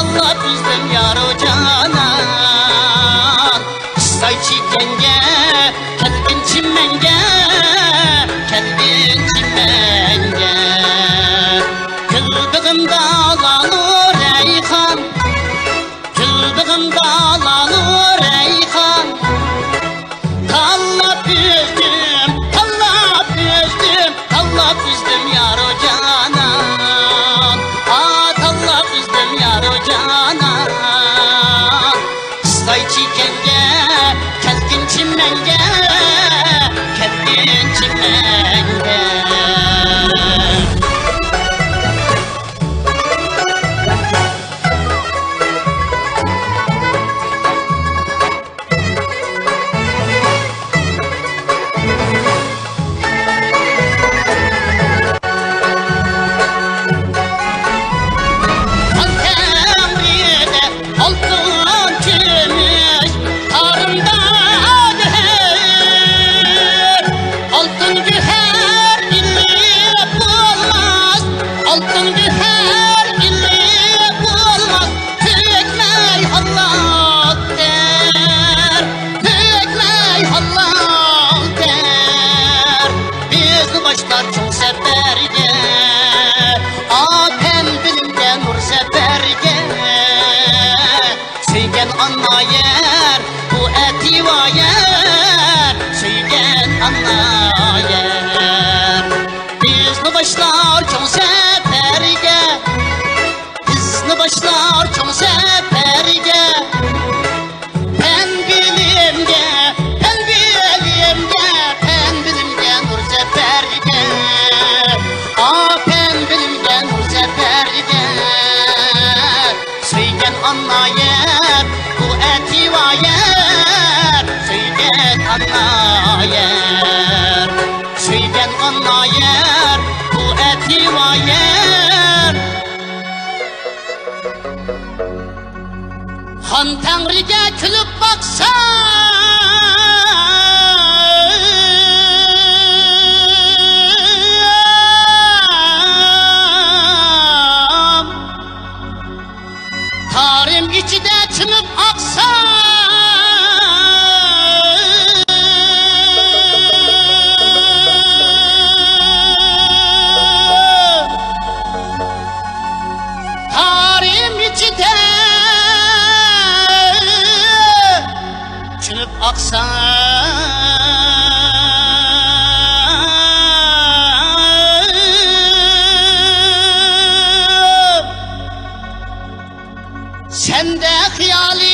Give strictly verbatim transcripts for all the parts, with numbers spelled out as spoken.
تاللاپ ئۈزدۈم يارۇ جانان. ئىسساي چېكەنگە، كەلگىن چىمەنگە، كەلگىن چىمەنگە. گۈل بېغىمدا لالۇ رەيھان، گۈل بېغىمدا لالۇ رەيھان. تاللاپ ئۈزدۈم، تاللاپ ئۈزدۈم، تاللاپ ئۈزدۈم يارۇ جانان. ئا، تاللاپ ئۈزدۈم يارۇ جانان. ئىسساي چېكەنگە، كەلگىن چىمەنگە، كەلگىن چىمەنگە. ئالتۇن كۈمۈش قارىمدا گۆھەر، ئالتۇن گۆھەر ئىللىپ بولماس، ئالتۇن گۆھەر ئىللىپ بولماس، تۈگمەي ھالال تەر، تۈگمەي ھالال تەر. بىزنى باشلار چوڭ سەپەرگە، ئاپەم بىلىمگە، نۇر سەپەرگە. سۆيگەن ئانا يەر، بۇ ئەتىۋا يەر، سۆيگەن ئانا يەر. بىزنى باشلار چوڭ سەپەرگە، بىزنى باشلار چوڭ سەپەرگە. پەن بىلىمگە، پەن بىلىمگە، پەن بىلىمگە، نۇر سەپەرگە. ئا، پەن بىلىمگە، نۇر سەپەرگە. سۆيگەن ئانا يەر، بۇ ئەتىۋا يەر، سۆيگەن ئانا يەر، سۆيگەن ئانا يەر، بۇ ئەتىۋا يەر. خان تەڭرىگە كۈلۈپ باقسام، تارىم ئىچىدە چىمىپ ئاقسام، تارىم ئىچىدە چۈشۈپ ئاقسام، سەندە خىيالىم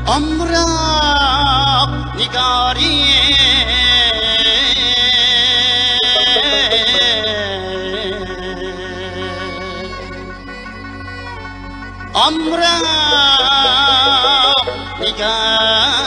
ئامراق نىگارىم. ئامراق نىگارىم.